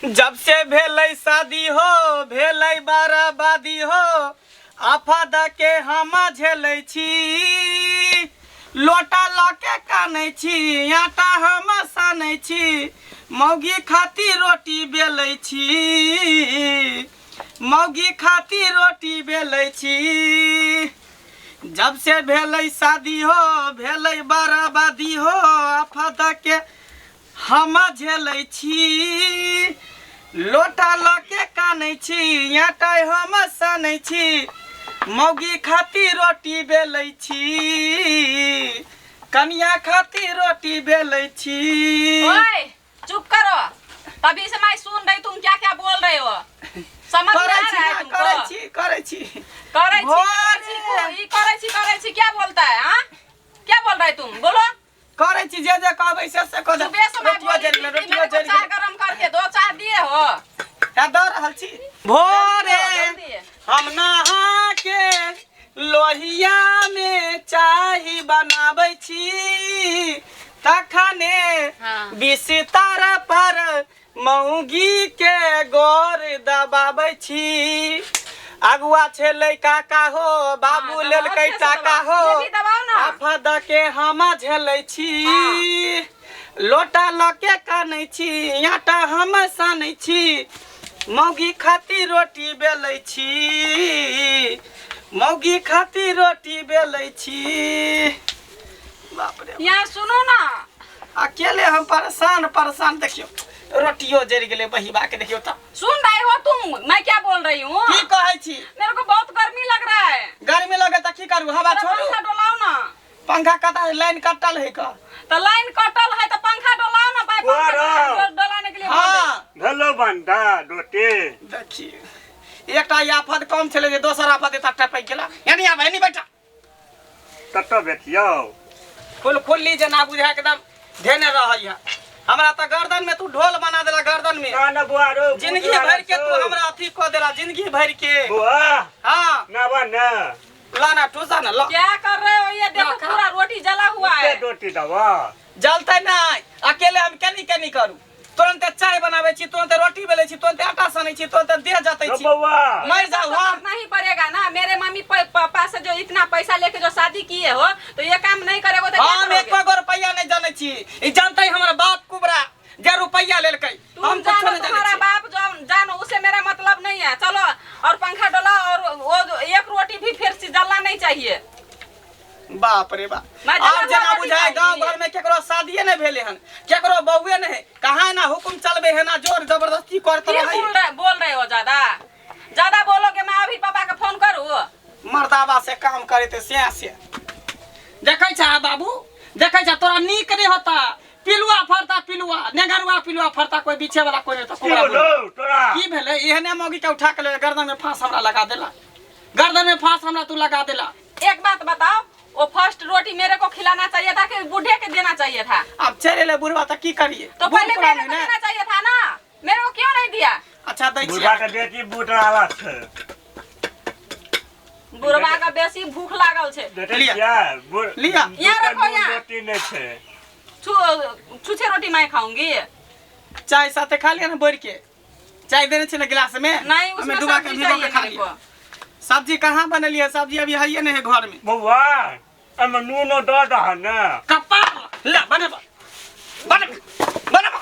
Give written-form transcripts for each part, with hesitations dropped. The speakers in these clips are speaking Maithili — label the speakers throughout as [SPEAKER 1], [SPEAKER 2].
[SPEAKER 1] जब से भेलै शादी हो भेलै बर्बादी हो आफद के हम झेलै छी लोटा लऽ के कानै छी आटा हम सनै छी मौगी खातिर रोटी बेलै छी मौगी खातिर रोटी बेलै छी जब से भेलै शादी हो भेलै बर्बादी हो आफद के हम झेलै छी लोटा लऽ के कानै छी आटा हम सनै छी मौगी खातिर रोटी बेलै छी कनिया खातिर रोटी बेलै छी।
[SPEAKER 2] ओए चुप करो, तभी से मैं सुन रही तुम क्या क्या बोल रहे हो, समझ में
[SPEAKER 1] करै
[SPEAKER 2] आ
[SPEAKER 1] छी
[SPEAKER 2] रहा है
[SPEAKER 1] ना,
[SPEAKER 2] तुमको?
[SPEAKER 1] करै छी करै छी
[SPEAKER 2] करै छी करै छी
[SPEAKER 1] भोरे।
[SPEAKER 2] ई करै छी करै छी क्या बोलता है? हाँ, क्या बोल रहे तुम? बोलो।
[SPEAKER 1] करै छी जे जे कहबै से से कऽ देब।
[SPEAKER 2] सुबह से मैं
[SPEAKER 1] रोटियो
[SPEAKER 2] बोली
[SPEAKER 1] जरि
[SPEAKER 2] थी
[SPEAKER 1] गेलै
[SPEAKER 2] कि
[SPEAKER 1] रोटियो
[SPEAKER 2] मेरे को
[SPEAKER 1] जरि
[SPEAKER 2] चाय
[SPEAKER 1] गेलै।
[SPEAKER 2] गरम करके दो, चाय दिए हो?
[SPEAKER 1] हे दऽ रहल छी। भोरे
[SPEAKER 2] जल्दी।
[SPEAKER 1] हम नहा के लोहिया में चाही बनाबै छी तखने बिस्तर पर मौगी के गोर दबाबै छी। अगुआ छेलै काका हो बाबू
[SPEAKER 2] हाँ, दबाओ,
[SPEAKER 1] लेलकै
[SPEAKER 2] अच्छे से
[SPEAKER 1] टाका
[SPEAKER 2] दबाओ।
[SPEAKER 1] हो
[SPEAKER 2] ये भी दबाओ ना।
[SPEAKER 1] आफद के हम झेलै छी लोटा लऽ के कानै छी आटा हम सनै छी मौगी खातिर रोटी बेलै छी मौगी खातिर रोटी बेलै छी। बाप रे।
[SPEAKER 2] यहाँ सुनो ना।
[SPEAKER 1] अकेले हम परेशान परेशान, देखियो रोटियो जरि गेलै बहिबा के, देखियो तऽ।
[SPEAKER 2] सुन रहे हो तुम मैं क्या बोल रही हूँ?
[SPEAKER 1] की कहै छी?
[SPEAKER 2] मेरे को बहुत गर्मी लग रहा है।
[SPEAKER 1] गर्मी लगे तऽ की करू, हवा
[SPEAKER 2] थोड़ा
[SPEAKER 1] छोड़ू?
[SPEAKER 2] पंखा डोलाओ ना।
[SPEAKER 1] पंखा कटा लाइन कटल है का?
[SPEAKER 2] तो लाइन कटल है तो पंखा डोलाओ ना भाई, पंखा
[SPEAKER 3] बोलो।
[SPEAKER 2] डोलाने के लिए बोल रही।
[SPEAKER 1] हाँ।
[SPEAKER 3] भेलो बंदा रोटी।
[SPEAKER 1] देखिए एकटा ई आफत कम छलै जे दोसर आफत एतऽ टपकि गेला। यानी आब एनी बैठा।
[SPEAKER 3] कतऽ बैठियौ?
[SPEAKER 1] खुल खुल्ली जेना बुझा एकदम धेने रहै है। हमरा तऽ गर्दन में तू ढोल बना देला गर्दन में।
[SPEAKER 3] ना ना बुआ रो
[SPEAKER 1] जिंदगी भर के तू हमरा अथी कऽ देला जिंदगी भर के।
[SPEAKER 3] बुआ।
[SPEAKER 1] हाँ।
[SPEAKER 3] ना बा ना।
[SPEAKER 1] ला ना ठूसा ना ला।
[SPEAKER 2] क्या कर रहे हो? ये देखो
[SPEAKER 1] ना, खा।
[SPEAKER 2] पूरा रोटी जला हुआ है।
[SPEAKER 3] कते रोटी दबा?
[SPEAKER 1] जलते नहीं, अकेले हम केनी केनी करू? तुरंत चाय बनाबै छी तुरंत रोटी बेलै छी तुरंत आटा सनै छी तुरंत देह जतै
[SPEAKER 3] रो
[SPEAKER 1] छी।
[SPEAKER 3] बौआ।
[SPEAKER 1] मरि जाउ
[SPEAKER 2] तो
[SPEAKER 1] हम।
[SPEAKER 2] करना ही पड़ेगा ना। मेरे मम्मी पापा से जो इतना पैसा लेके जो शादी किए हो तो ये काम नहीं करेगो तो क्या
[SPEAKER 1] हम
[SPEAKER 2] करोगे?
[SPEAKER 1] एको गो रुपैआ नहीं जानै छी, ई जानतै हमर बाप कुबरा जे रुपैआ लेलकै।
[SPEAKER 2] तुम
[SPEAKER 1] हम कुछो
[SPEAKER 2] जानो
[SPEAKER 1] नहीं जानै
[SPEAKER 2] तुम्हारा
[SPEAKER 1] छी।
[SPEAKER 2] बाप जो जानो उसे मेरा मतलब नहीं है। चलो और पंखा डोला और वो जो एक रोटी भी फिर से जलना नहीं चाहिए।
[SPEAKER 1] बाप रे बाप।
[SPEAKER 2] मैं जला
[SPEAKER 1] आब
[SPEAKER 2] हुआ
[SPEAKER 1] जेना
[SPEAKER 2] रोटी
[SPEAKER 1] बुझाय गांव
[SPEAKER 2] खाएंगी।
[SPEAKER 1] घर में केकरो शादिये नहीं भेले हन केकरो बहुए नहीं, कहाँ ना हुकुम चलबे है ना जोर जबरदस्ती करत
[SPEAKER 2] की
[SPEAKER 1] रहै।
[SPEAKER 2] बोल रहे हो? ज्यादा ज्यादा बोलोगे मैं अभी पापा के फोन करूँ।
[SPEAKER 1] मर्दाबा से काम करे से से देखै छा बाबू, देखै छा तोरा नीक नहीं होता। पिलुआ फरता पिलुआ नेगरुआ पिलुआ फरता कोई बीछे वाला कोई नहीं होता।
[SPEAKER 3] की
[SPEAKER 1] कुबरा
[SPEAKER 3] बोलो तोरा?
[SPEAKER 1] की भेलै? एहने मौगी के उठा के ले गर्दन में फांस हमरा लगा देला, गर्दन में फांस हमरा तू लगा देला।
[SPEAKER 2] एक बात बताओ, वो फर्स्ट रोटी मेरे को खिलाना चाहिए था कि बूढ़े के देना चाहिए था?
[SPEAKER 1] अब चल एलै बुढ़वा तऽ की करिए?
[SPEAKER 2] तो
[SPEAKER 1] बूढ़
[SPEAKER 2] पहले
[SPEAKER 1] पुरान
[SPEAKER 2] मेरे को
[SPEAKER 1] है ने।
[SPEAKER 2] देना चाहिए था ना, मेरे को क्यों नहीं दिया?
[SPEAKER 1] अच्छा दै छियै।
[SPEAKER 3] बुढ़वा के बेटी बूढ़ आला छै।
[SPEAKER 2] बुढ़वा के बेसी भूख लागल छै।
[SPEAKER 3] देखै
[SPEAKER 1] लिअ।
[SPEAKER 3] छियै? बुढ़-
[SPEAKER 1] लिअ।
[SPEAKER 2] यहाँ रखो, यहाँ।
[SPEAKER 3] रोटी नहि छै।
[SPEAKER 2] छुछे रोटी मैं खाऊंगी।
[SPEAKER 1] चाय साथे खा लिया ना बोर के, चाय देने छै ने गिलास में?
[SPEAKER 2] नहीं,
[SPEAKER 1] हमें
[SPEAKER 2] उसमें
[SPEAKER 1] डुबा के
[SPEAKER 2] सब्जी
[SPEAKER 1] भिगो के
[SPEAKER 2] चाहिए
[SPEAKER 1] खा
[SPEAKER 2] मेरे
[SPEAKER 1] लिया।
[SPEAKER 2] को।
[SPEAKER 1] सब्जी कहाँ बनेलियै? सब्जी अभी है नहीं है घर में।
[SPEAKER 3] बौआ एहिमे नूनो दऽ दह ने।
[SPEAKER 1] कपार ला बनेबा बनेबा बनेबा।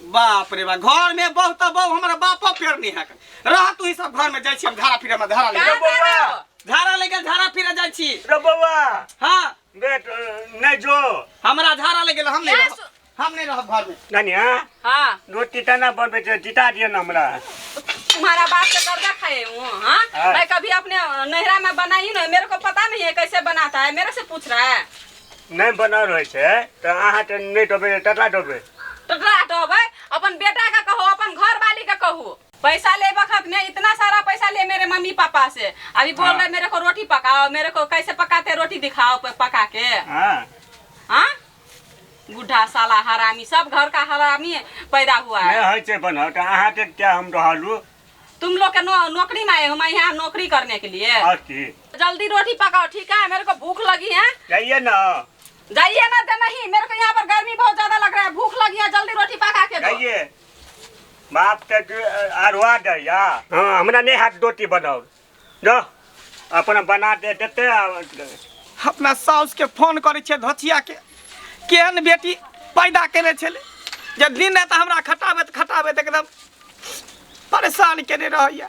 [SPEAKER 1] बाप रे बाप, घर में बहुत बहु हमरा बापो फेरनी है। रह तू ही सब घर में जाइ छी हम झाड़ा फिरे में झाड़ा ले
[SPEAKER 2] कहाँ
[SPEAKER 1] गेल।
[SPEAKER 2] जा रहे हो?
[SPEAKER 1] झाड़ा ले गेल, झाड़ा फिरे जाइ छी।
[SPEAKER 3] रे बौआ।
[SPEAKER 1] हाँ।
[SPEAKER 3] बेट नहीं जो।
[SPEAKER 1] हमरा झाड़ा ले गेल, हम नहीं
[SPEAKER 2] क्या
[SPEAKER 1] रहब। हम नहीं रहब घर में।
[SPEAKER 3] नानिया।
[SPEAKER 2] हाँ।
[SPEAKER 3] रोटी तना बनबै छै, जिता दिअ ना हमरा।
[SPEAKER 2] तुम्हारा बाप से कर्जा खाए हूँ। हाँ?
[SPEAKER 3] हाँ।
[SPEAKER 2] मैं कभी अपने नैहरा में बनाई नहीं, मेरे को पता नहीं है कैसे बनाता है, मेरे से पूछ रहा है।
[SPEAKER 3] नहीं बना रहे छै तऽ अहाँ तऽ नहीं ढोबै, टटला ढोबै।
[SPEAKER 2] टटला ढोबै? अपन बेटा का कहो, अपन घर वाली का कहो। पैसा ले वक्त में इतना सारा पैसा ले मेरे मम्मी पापा से, अभी बोल
[SPEAKER 3] हाँ।
[SPEAKER 2] रहे मेरे को रोटी पकाओ, मेरे को कैसे पकाते रोटी दिखाओ पका के।
[SPEAKER 3] हाँ।
[SPEAKER 2] हाँ? बूढ़ा साला हरामी, सब घर का हरामी पैदा हुआ है।
[SPEAKER 3] नहीं होइ छै बनाओ तऽ अहाँ के क्या हम रहलू?
[SPEAKER 2] तुम लोग के नौकरी में आए हो, मैं यहाँ नौकरी करने के लिए।
[SPEAKER 3] और की?
[SPEAKER 2] जल्दी रोटी पकाओ, ठीक है? मेरे को भूख लगी है।
[SPEAKER 3] जाइए ना।
[SPEAKER 2] जाइए ना तो नहीं, मेरे को यहाँ पर गर्मी बहुत ज्यादा लग रहा है, भूख लगी है, जल्दी रोटी पका के दो।
[SPEAKER 3] जाइए। बाप तऽ अरुआ दैया। हँ, हमरा नहि हैत रोटी बनाओल, जो अपना बना दे देतै।
[SPEAKER 1] अपना साउसके फोन करै छियै धोचियाके, केहन बेटी पैदा केने छलै जे दिन राति हमरा खटाबैत खटाबैत एकदम परेशान केने रहैया।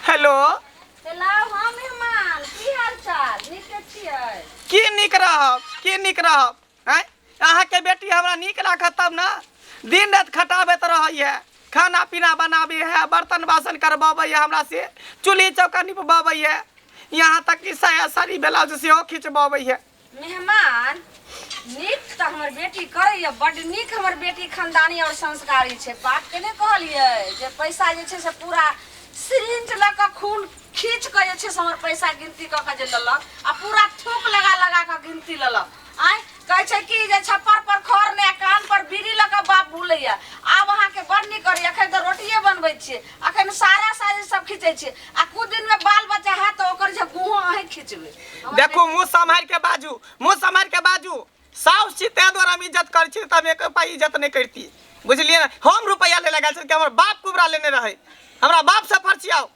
[SPEAKER 1] हेलो।
[SPEAKER 4] हेलो, हाँ मेहमान, की हाल चाल? नीक छियै?
[SPEAKER 1] की नीक रहब, की नीक रहब? आँय, अहाँके बेटी हमरा नीक राखत तब ने। दिन राति खटाबैत रहैया, खाना पीना बनाबै है, बर्तन बासन करबाबै है, हमरा से चूल्ही चौका निपबाबै है, यहाँ तक कि साया साड़ी ब्लाउज सेहो खिंचबाबै है।
[SPEAKER 4] मेहमान, नीक तऽ हमर बेटी करैया, बड्ड नीक हमर बेटी खानदानी और संस्कारी छै। बात के नहि कहलियै जे पैसा जे छै से पूरा सिरिंज लऽ कऽ खून खींच कऽ जे छै से हमर पैसा गिनती कऽ कऽ जे लेलक आ पूरा थूक लगा लगा कऽ गिनती लेलक। आँय, कहै छै कि जे छप्पर पर खर नहि आ कान पर बीड़ी लऽ कऽ बाप भूलैया। आब अहाँके बड़ नीक करैया। एखन तऽ रोटिए बनबै छियै, अखन सारा साड़ी सब खींचै छियै, आ कुछ दिन में बाल बच्चा हैत तऽ ओकर जे गुहो अहीं खींचबै।
[SPEAKER 1] देखू, मुँह सम्हारि के बाजू, मुँह सम्हारि के बाजू। साउस छी ताहि दुआरे हम इज्जत करै छी, तऽ हम एक पाइ इज्जत नहि करती, बुझलियै ने? हम रुपैआ ले गेल छलियै, हमर बाप कुबरा लेने रहै, हमरा बाप से फरसियाउ।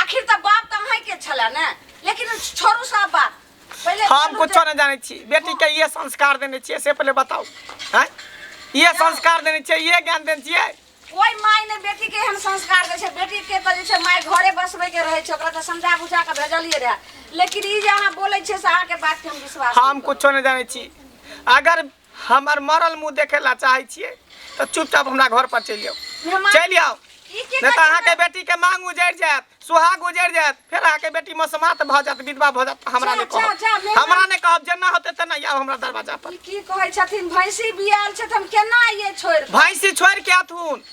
[SPEAKER 4] आखिर तऽ बाप तऽ अहीं के छलै ने। लेकिन छोड़ू सब बात, पहिले
[SPEAKER 1] हम
[SPEAKER 4] बोलू
[SPEAKER 1] कुछो
[SPEAKER 4] जे
[SPEAKER 1] नहि जानै छी। बेटी के ये संस्कार देने छियै से पहिले बताउ। आँय, ये संस्कार देने छियै, ये ज्ञान देने छियै?
[SPEAKER 4] कोइ माय ने बेटी के एहन संस्कार दै छै। बेटी के तऽ जे छै माय घरे बसबै के रहै छै, ओकरा तऽ समझा बुझा के भेजलियै रहए। लेकिन ई जे अहाँ बोलै छियै से अहाँके बात के हम विश्वास
[SPEAKER 1] हम कुछो नहि जानै छी। अगर हमर मरल मुँह देखे ला चाहै छियै तऽ चुपचाप हमरा घर पर चलि आउ, चलि आउ,
[SPEAKER 4] ई की
[SPEAKER 1] नहि तऽ
[SPEAKER 4] कहै
[SPEAKER 1] अहाँके
[SPEAKER 4] छियै?
[SPEAKER 1] बेटी के मांग उजड़ि जायत, सुहाग उजड़ि जायत, फेर अहाँके बेटी मसमात भऽ जायत, विधवा भऽ जायत। हमरा
[SPEAKER 4] जा,
[SPEAKER 1] नहि
[SPEAKER 4] जा,
[SPEAKER 1] कहब,
[SPEAKER 4] जा, मेहमान।
[SPEAKER 1] हमरा नहि कहब, जेना होतै तेना आउ हमरा दरवाजा पर।
[SPEAKER 4] ई की कहै छथिन? भैंसी बियाल छै तऽ हम केना आइयै छोड़ि कऽ?
[SPEAKER 1] भैंसी छोड़ि के आथुन,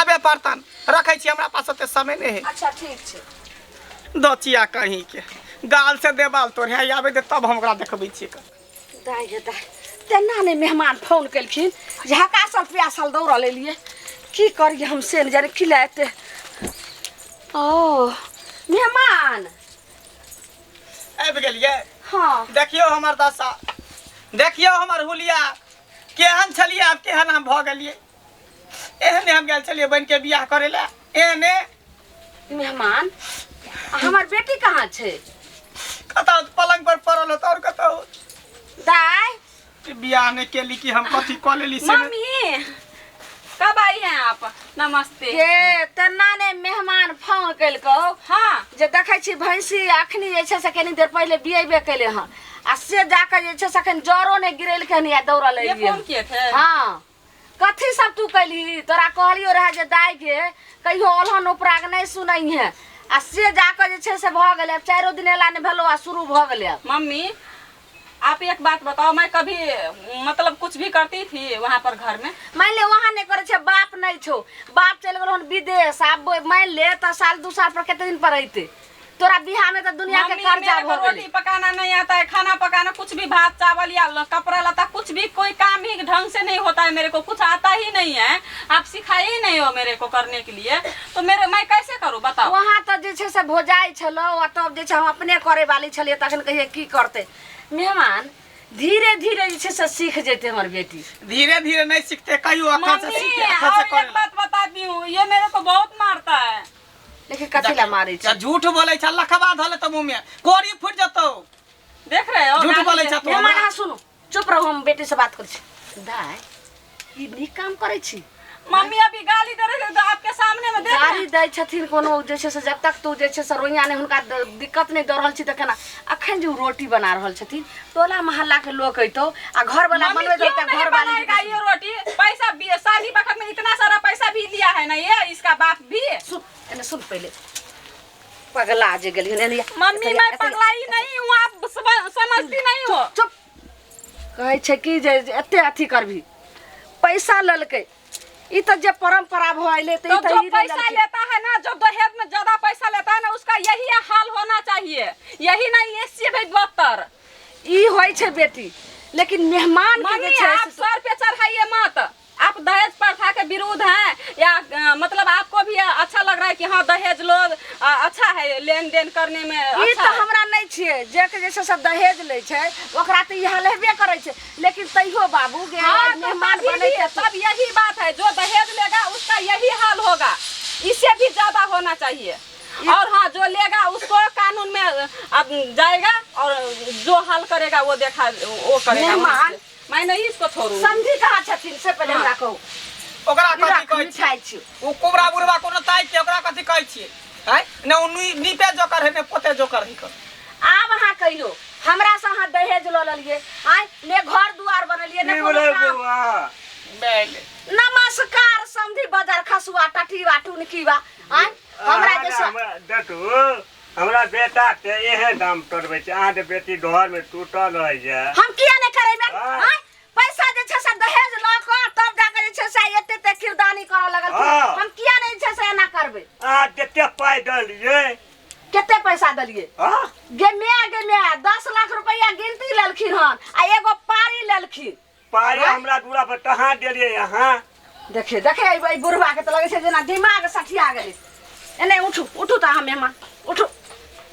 [SPEAKER 1] आबे पड़तन। रखै छी, हमरा पास ओते समय नहि है।
[SPEAKER 4] अच्छा, ठीक छै।
[SPEAKER 1] दचिया कहीं के गाल से देबाल तोड़े है, आबे दे तब हम ओकरा देखबै छियै।
[SPEAKER 4] दाइ गे दाइ, तेना नहि मेहमान फोन केलखिन जे हकासल प्यासल दौड़ल एलियै। की करियै हम से नहि जाने, की लए एते। ओ मेहमान
[SPEAKER 1] आबि गेलियै?
[SPEAKER 4] हाँ।
[SPEAKER 1] देखियौ हमर दशा, देखियौ हमर हुलिया, केहन छलियै, आब केहन हम भऽ गेलियै। एहने हम गेल छलियै बहिन के बियाह करै लए, एहने।
[SPEAKER 4] मेहमान, आ हमर बेटी कहाँ छै?
[SPEAKER 1] कतौ पलंग पर पड़ल होत, और कतौ।
[SPEAKER 4] दाइ,
[SPEAKER 1] ई बियाह नहि केली कि हम कथी कऽ लेली से नहि।
[SPEAKER 2] मम्मी, कब आई हैं आप? नमस्ते।
[SPEAKER 4] हे, तेना ने मेहमान फोन केलकौ जे देखै छी भैंसी अखनी जे छै से कनी देर पहिले बियेबे केले हन, आ से जाके जे छै से अखन जरो नहि गिरेलकै हन या दौड़ल
[SPEAKER 2] ये
[SPEAKER 4] एलियै।
[SPEAKER 2] फोन किए थे?
[SPEAKER 4] हाँ, कथी सब तू कैलही? तोरा कहलियो रहे जे दाइ गे कहियो अलहन उपराग नहि सुनै है, आ से जाके जे छै से भऽ गेलै। आब चारिो दिन एला नहि भेलो आ शुरू भऽ गेलै आब।
[SPEAKER 2] मम्मी, आप एक बात बताओ, मैं कभी मतलब कुछ भी करती थी वहाँ पर घर में?
[SPEAKER 4] मान ले वहाँ नहीं करे छे, बाप नहीं छो, बाप चल गेल हन विदेश। आब मान ले तऽ साल दू साल पर कते दिन पर अइते? तोरा बियाह में तऽ दुनिया के
[SPEAKER 2] मम्मी,
[SPEAKER 4] कर्जा
[SPEAKER 2] मेरे को
[SPEAKER 4] भऽ गेलै।
[SPEAKER 2] रोटी पकाना नहीं आता है, खाना पकाना कुछ भी, भात चावल या कपड़ा लत्ता कुछ भी, कोई काम ही ढंग से नहीं होता है। मेरे को कुछ आता ही नहीं है, आप सिखाए ही नहीं हो मेरे को करने के लिए, तो मेरे मैं कैसे करूँ बताओ?
[SPEAKER 4] वहाँ तऽ जे छै से भोजाइ छलौ, आ तब जे छै हम अपने करे वाली छलियै, तखन कहियै की करतै। मेहमान, धीरे धीरे जे छै से सीख जेतै हमर बेटी।
[SPEAKER 1] धीरे धीरे नहीं सीखते, कहियो अखन से
[SPEAKER 2] मम्मी,
[SPEAKER 1] सीखे, अखन से
[SPEAKER 2] और
[SPEAKER 1] करे।
[SPEAKER 2] एक बात बताती हूँ, ये मेरे को बहुत मारता है।
[SPEAKER 4] लेकिन कथी ला मारै छै?
[SPEAKER 1] झूठ बोलै छै, लखबा धऽ लेतौ मुँह में, कोरी फुटि जेतौ।
[SPEAKER 2] देख रहे हो,
[SPEAKER 1] झूठ
[SPEAKER 2] गाली
[SPEAKER 1] बोलै
[SPEAKER 2] दे-
[SPEAKER 1] छै तू
[SPEAKER 4] मेहमान,
[SPEAKER 1] हमरा।
[SPEAKER 4] अहाँ सुनू, चुप रहू, हम बेटी से बात करै छी। दाइ, ई नीक काम करै छी?
[SPEAKER 2] मम्मी, अभी गाली दे रहे थे तो आपके सामने में देख रहे
[SPEAKER 4] गाली दै छथिन कोनो जे छै से जब तक तू जे छै से रोइया नहि हुनका दिक्कत नहि दऽ रहल छी तऽ केना? अखन जे ओ रोटी बना रहल छथिन, टोला मोहल्ला के लोक अइतौ आ घर वाला
[SPEAKER 2] मम्मी,
[SPEAKER 4] बनबै
[SPEAKER 2] क्यों
[SPEAKER 4] तऽ
[SPEAKER 2] नहीं
[SPEAKER 4] घर वाली
[SPEAKER 2] बनाएगा ये रोटी? पैसा भी शादी वक्त में इतना सारा पैसा भी लिया है ना ये इसका बाप भी।
[SPEAKER 4] सुन, एने सुन पहिले, पगला जे गेलियन एने।
[SPEAKER 2] मम्मी,
[SPEAKER 4] एतऽ-
[SPEAKER 2] मैं
[SPEAKER 4] एतऽ-
[SPEAKER 2] पगला ही नहीं हूँ, आप समझती नहीं हो।
[SPEAKER 4] चुप। कहै छै कि जे जे एते अथी करबही, पैसा लेलकै, ई तऽ जे परम्परा भऽ एलै तऽ
[SPEAKER 2] तो
[SPEAKER 4] ई तऽ
[SPEAKER 2] जो
[SPEAKER 4] ई नहि
[SPEAKER 2] पैसा
[SPEAKER 4] लेलकै।
[SPEAKER 2] लेता है ना, जो दहेज में ज्यादा पैसा लेता है ना, उसका यही हाल होना चाहिए, यही नहीं इससे भी बदतर
[SPEAKER 4] ई होइ छै बेटी, लेकिन मेहमान के जे
[SPEAKER 2] मम्मी,
[SPEAKER 4] छै
[SPEAKER 2] आप
[SPEAKER 4] से-
[SPEAKER 2] सर पे चढ़ाइए मत। आप दहेज प्रथा के विरुद्ध हैं या मतलब आपको भी अच्छा लग रहा है कि हाँ दहेज लोग अच्छा है लेन देन करने में?
[SPEAKER 4] ई
[SPEAKER 2] अच्छा
[SPEAKER 4] तऽ
[SPEAKER 2] है।
[SPEAKER 4] हमरा नहि छियै, जे के जे छै से दहेज लै छै ओकरा तऽ ई हाल हेबे करै छै, लेकिन तैयो बाबू गे
[SPEAKER 2] हाँ, तो
[SPEAKER 4] मेहमान
[SPEAKER 2] तभी
[SPEAKER 4] बनै
[SPEAKER 2] भी-
[SPEAKER 4] छै
[SPEAKER 2] तब यही बात है, जो दहेज होना चाहिए। और हाँ, जो लेगा उसको कानून में अब जाएगा और जो हल करेगा वो देखा वो करेगा।
[SPEAKER 4] मेहमान।
[SPEAKER 2] मैं नहीं इसको छोड़ूंगी।
[SPEAKER 4] समझी कहाँ छथिन से पहिले हमरा कहू।
[SPEAKER 1] ओकरा कथी
[SPEAKER 4] रख,
[SPEAKER 1] कहै छियै?
[SPEAKER 4] मिठाइ छियौ।
[SPEAKER 1] ओ कुबरा बुढ़वा कोनो ताकि के ओकरा कथी कहै छियै? आँय, ने ओ नीपे जोकर है ने पोते जोकर है कर।
[SPEAKER 4] आब अहाँ कहियो, हमरा से अहाँ दहेज लऽ लेलियै, आँय, ने घर दुआर बनेलियै, ने
[SPEAKER 3] की
[SPEAKER 4] कोनो
[SPEAKER 3] भेलै
[SPEAKER 4] काम।
[SPEAKER 3] बौआ?
[SPEAKER 1] बैल।
[SPEAKER 4] नमस्कार समधी बजार खसुआ टटीवा टुनकीवा। आँय, हमरा जे
[SPEAKER 3] देखू, हमरा बेटा के एहन दाम तोड़बै छै, अहाँके बेटी घर में टूटल रहैया।
[SPEAKER 4] हम किया नहि करेबै?
[SPEAKER 3] हाँ।
[SPEAKER 4] आँय, पैसा जे छै से दहेज लऽ कऽ तब जाके जे छै से एते एते किरदानी करऽ लगलखिन।
[SPEAKER 3] हाँ।
[SPEAKER 4] हम किया नहि जे छै से एना करबै?
[SPEAKER 3] अहाँ कते पाइ देलियै?
[SPEAKER 4] कते पैसा देलियै?
[SPEAKER 3] हाँ?
[SPEAKER 4] गे माय, गे माय, 10 लाख रुपैआ गिनती लेलखिन हन आ एगो पारी लेलखिन।
[SPEAKER 3] पारी?
[SPEAKER 4] हाँ?
[SPEAKER 3] हमरा दूरा पर कहाँ देलियै अहाँ?
[SPEAKER 4] देखे देखे, एहि बुढ़वा के तऽ लगै छै जेना दिमाग सठिया गेलै। एने उठू, उठू तऽ अहाँ मेहमान, उठू,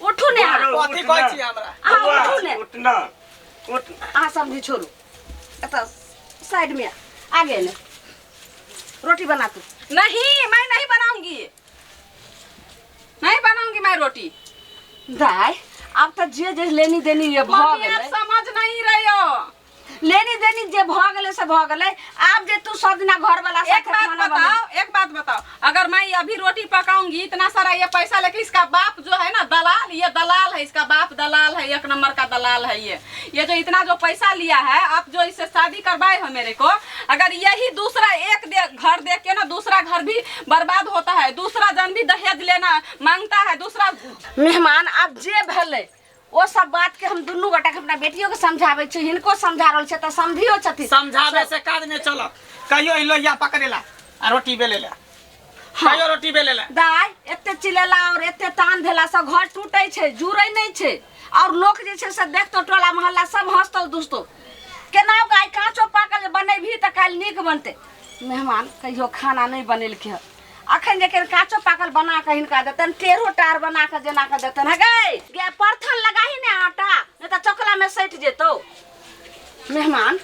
[SPEAKER 4] उठू ने अहाँ।
[SPEAKER 1] कथी कहै छियै हमरा?
[SPEAKER 4] अहाँ
[SPEAKER 3] बौआ,
[SPEAKER 4] उठू ने।
[SPEAKER 3] उठ ना, उठ।
[SPEAKER 4] अहाँ समझी छोड़ू, एतऽ साइड में आगे ने रोटी बना तू।
[SPEAKER 2] नहीं, मैं नहीं बनाऊंगी, नहीं बनाऊंगी मैं रोटी।
[SPEAKER 4] दाय, आब तऽ जे जे लेनी देनी ये भऽ
[SPEAKER 2] मम्मी, आप
[SPEAKER 4] गेलै।
[SPEAKER 2] समझ नहीं रही हो।
[SPEAKER 4] लेनी देनी जे भऽ गेलै से भऽ गेलै। आब जे तू सब दिना घर वाला
[SPEAKER 2] एक
[SPEAKER 4] साथे
[SPEAKER 2] बात
[SPEAKER 4] खाना
[SPEAKER 2] बताओ, एक बात बताओ, अगर मैं अभी रोटी पकाऊंगी इतना सारा ये पैसा लेके, इसका बाप जो है ना दलाल, ये दलाल है, इसका बाप दलाल है, एक नंबर का दलाल है ये। ये जो इतना जो पैसा लिया है, आप जो इससे शादी करवाए हो मेरे को, अगर यही दूसरा एक घर देख के ना दूसरा घर भी बर्बाद होता है, दूसरा जन भी दहेज लेना मांगता है, दूसरा
[SPEAKER 4] मेहमान, आब जे भेलै ओ सब बात के हम दुनू गोटा के अपना बेटियो के समझाबै छी, हिनको समझा रहल छै तऽ समझियो छथिन।
[SPEAKER 1] समझाबे से काज नहि चलत। कहियो ई लोहिया पकड़ेला आ रोटी बेलेला, कहियो रोटी बेलेला।
[SPEAKER 4] दाय, एते चिलेला और एते तान भेला से घर टूटे छै, जुड़ै नहि छै। और लोक जे छै से देखतो, टोला मोहल्ला सब हंसतो दुसतो। केना गाय काँचो पाकल जे बनेबही तऽ काल्हि नीक बनतै। मेहमान कहियो खाना नहि बनेलकै हँ। अखन जे काँचो पाकल बना कऽ हिनका देतनि, टेढ़ो टार बना कऽ जेना कऽ देतनि। हे गै गे, परथन लगाही ने आटा, नहि तऽ चकला में सटि जेतौ। मेहमान,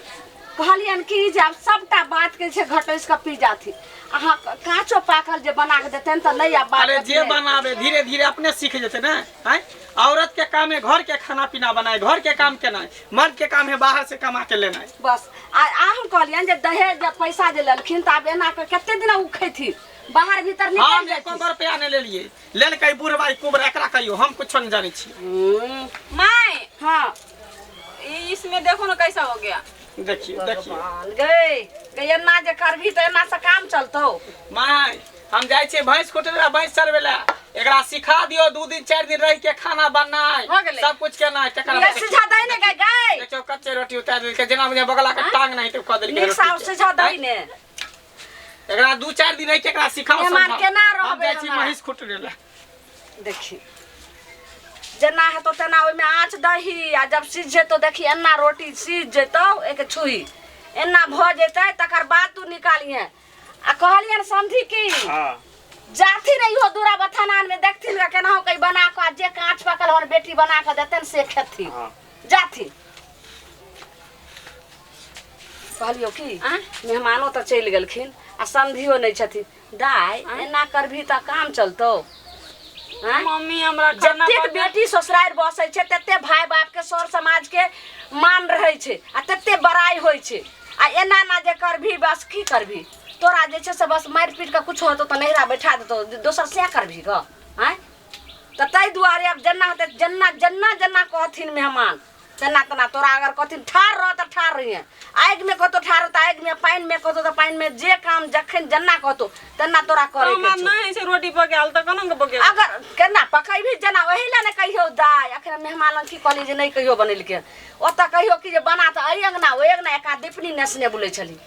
[SPEAKER 4] कहलियनि कि जे आब सबटा बात के छै घटैस कऽ पी जाथि। अहाँ काँचो पाकल जे बना कऽ देतनि तऽ नहि आब बात
[SPEAKER 1] अरे जे
[SPEAKER 4] नहि।
[SPEAKER 1] बनाबे धीरे धीरे अपने सीख जेतै ने। आँय, औरत के काम है घर के खाना पीना बनाए, घर के काम केनाइ। मर्द के काम है बाहर से कमा के लेनाइ।
[SPEAKER 4] बस, आ आ हम कहलियनि जे दहेज जे पैसा जे लेलखिन तऽ आब एना कऽ कते दिना ओ खैथिन, बाहर भीतर
[SPEAKER 1] हम
[SPEAKER 4] निकलि
[SPEAKER 1] एको
[SPEAKER 4] जेथिन।
[SPEAKER 1] रुपया नहि लेलियै। लेलकै बुढ़वा ई कुबरा, एकरा कहियो हम कुछो नहि जानै छियै।
[SPEAKER 2] मैं
[SPEAKER 4] हाँ।
[SPEAKER 2] इसमें देखो ना कैसा हो गया।
[SPEAKER 1] देखियौ, देखियौ।
[SPEAKER 4] भगवान गै गै, एना जे करबही तऽ एना से काम चलतौ?
[SPEAKER 1] माय, हम जाइ छियै भैंस कुटै ला, भैंस चरबै ला। एकरा सिखा दियौ 2 दिन 4 दिन रहि के खाना बनाइ,
[SPEAKER 2] भऽ गेलै।
[SPEAKER 1] सब कुछ केनाइ, तकर
[SPEAKER 4] गै,
[SPEAKER 1] बाद
[SPEAKER 4] सिझा दही ने गै गै।
[SPEAKER 1] देखियौ, कच्चे रोटी उतारि देलकै, जेना बुझाय बगला के टांग नहि तऽ कऽ देलकै
[SPEAKER 4] नीक
[SPEAKER 1] रोटी
[SPEAKER 4] सँ
[SPEAKER 1] के।
[SPEAKER 4] सिझा दही ने।
[SPEAKER 1] एकरा 2-4 दिन रहि के एकरा सिखाओ,
[SPEAKER 4] मेहमान,
[SPEAKER 1] समझाओ।
[SPEAKER 4] केना
[SPEAKER 1] हम
[SPEAKER 4] रहबै
[SPEAKER 1] जाइ छी
[SPEAKER 4] हमरा?
[SPEAKER 1] महींस कुटै ला।
[SPEAKER 4] देखी, जेना हेतौ तेना ओहिमे आँच दही आ जब सिझ जेतौ, देखी, एना रोटी सिझ जेतौ, एक छुही एना भऽ जेतै, तकर बाद तू निकालिहे। आ कहलियनि समझी की
[SPEAKER 3] हाँ।
[SPEAKER 4] जाथिन इहो दूरा बथान में, देखथिन गे केनाहु कहीं बना कऽ, आ जे काँच पाकल हमर बेटी बना कऽ देतनि से खेथिन।
[SPEAKER 3] हाँ।
[SPEAKER 4] जाथिन। कहलियौ की,
[SPEAKER 2] आँय?
[SPEAKER 4] मेहमानो तऽ चलि गेलखिन आ समधियो नहि छथिन। दाय, एना करबही तऽ काम चलतौ? आँय?
[SPEAKER 2] मम्मी, हमरा खाना
[SPEAKER 4] जतेक बेटी ससुरारि बसै छै तते भाय बाप के, सर समाज के मान रहै छै आ तते बड़ाइ होइ छै। आ एना ना जे करबही, बस की करबही? तोरा जे छै से बस मारि पीट कऽ कुछो हेतौ तऽ नैहरा बैठा देतौ दोसर, सएह करबही गऽ? आँय, तऽ ताहि दुआरे आब जेना हेतै, जेना जेना जेना कहथिन मेहमान तेना तेना तोरा। अगर कहथिन ठाढ़ रह तऽ ठाढ़ रहिहे, आगिमे कहतौ ठाढ़ रह तऽ आगिमे, पानिमे कहतौ तऽ पानिमे, जे काम जखन जेना कहतौ तेना तोरा करे
[SPEAKER 2] हमरा
[SPEAKER 4] के छौ।
[SPEAKER 2] नहि छै रोटी पकायल तऽ केना के पकेबै?
[SPEAKER 4] अगर केना पकैबही जेना, ओहि लए ने कहियौ दाय। अखन मेहमान लग की कहली जे नहि कहियो बनेलकै, ओतऽ कहियो कि जे बना तऽ एहि अङ्गना ओहि अङ्गना एका दीपनी नेसने बुलै छली।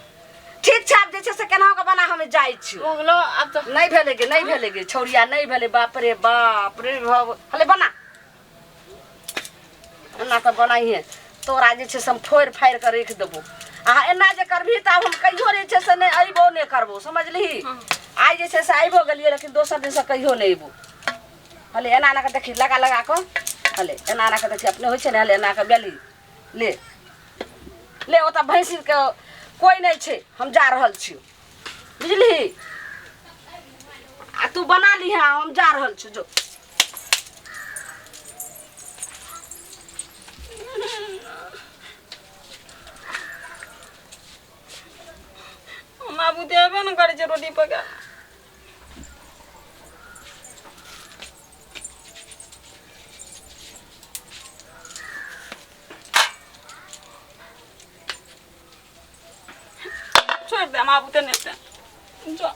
[SPEAKER 4] ठीक छै, आब जे छै से केनाहु कऽ बना, हम जाइ छी।
[SPEAKER 2] हो गेलो आब तऽ।
[SPEAKER 4] नहि भेलै गे, नहि भेलै गे छौड़िया, नहि भेलै। बाप रे बाप रे बाप। हले बना, एना तऽ बनाइहे, तोरा जे छै से हम फोड़ि फाड़ि कऽ राखि देबो। आ एना जे करबही तऽ आब हम कहियो जे छै से नहि अयबो नहि करबो, समझलिही? आइ जे छै से आबिओ गेलियै, लेकिन दोसर दिनसँ कहियो नहि अयबो। हले एना एना कऽ देखी, लगा लगा कऽ, हले एना एना कऽ देखी, अपने होइ छै ने। हले एना कऽ बेली ले, ले। ओतऽ भैंसीके कोइ नहि छै, हम जा रहल छी, बुझलिही? आ तू बना लीहे हम जा रहल छी जो।
[SPEAKER 2] हम आबू देबे ने करै छै रोटी पका। छोड़ि दे, हम आबू तऽ नहि जो।